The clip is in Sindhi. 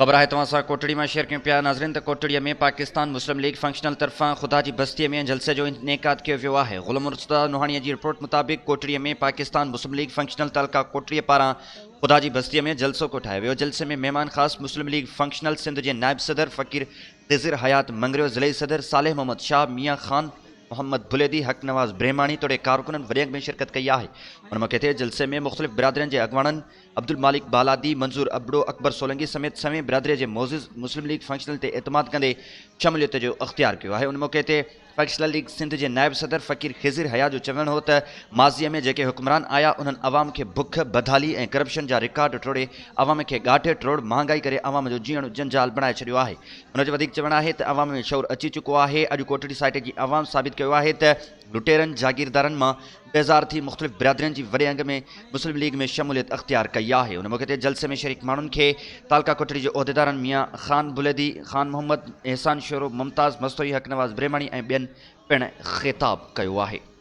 خبر آهي توهان سان ڪوٽڙي مان شيئر ڪيون پيا ناظرين ته ڪوٽڙي ۾ پاڪستان مسلم ليگ فنڪشنل طرفان خدا جي بستي ۾ جلسي جو انعقاد ڪيو ويو آهي غلام مرتضيٰ نوحاڻي جي رپورٽ مطابق ڪوٽڙي ۾ پاڪستان مسلم ليگ فنڪشنل تعلقه ڪوٽڙي پاران خدا جي بستي ۾ جلسو ڪوٺايو ويو جلسي ۾ مهمان خاص مسلم ليگ فنڪشنل سنڌ جي نائب صدر فقير خضر حيات مڱريو ضلعي صدر صالح محمد شاهه ميان خان محمد بليدي، حق نواز برهماڻي توڙي ڪارڪنن وڏي انگ ۾ شرڪت ڪئي آهي. ان موقعي تي جلسي ۾ مختلف برادرين جي اڳواڻن عبدالمالڪ بالادي، منظور ابڙو، اڪبر سولنگي سميت سوين برادري جي معزز مسلم ليگ فنڪشنل تي اعتماد ڪندي شموليت جو اختيار ڪيو آهي. ان موقعي تي فنڪشنل ليگ سنڌ جي نائب صدر فقير خضر حيات جو چوڻ هو ته ماضي ۾ جيڪي حڪمران آيا انهن عوام کي بک، بدحالي ۽ ڪرپشن جا رڪارڊ ٽوڙي عوام کي ڳاٽي ٽوڙ مهانگائي ڪري عوام جو جيئڻ جنجال بڻائي ڇڏيو آهي. هن جو وڌيڪ چوڻ آهي ته عوام ۾ شعور اچي چڪو آهي، اڄ ڪوٽڙي سائيٽ جي عوام ثابت ڪيو آهي ته لٽيرن، جاگيردارن مان بيزار ٿي مختلف برادرين جي وڏي انگ ۾ مسلم ليگ ۾ شموليت اختيار ڪئي آهي. ان موقعي تي جلسي ۾ شريڪ ماڻهن کي تعلقه ڪوٽڙي جي عهديدارن ميان خان بليدي، خان محمد، احسان شورو، ممتاز مستوئي، حق نواز برهماڻي ۽ ٻين پڻ خطاب ڪيو آهي.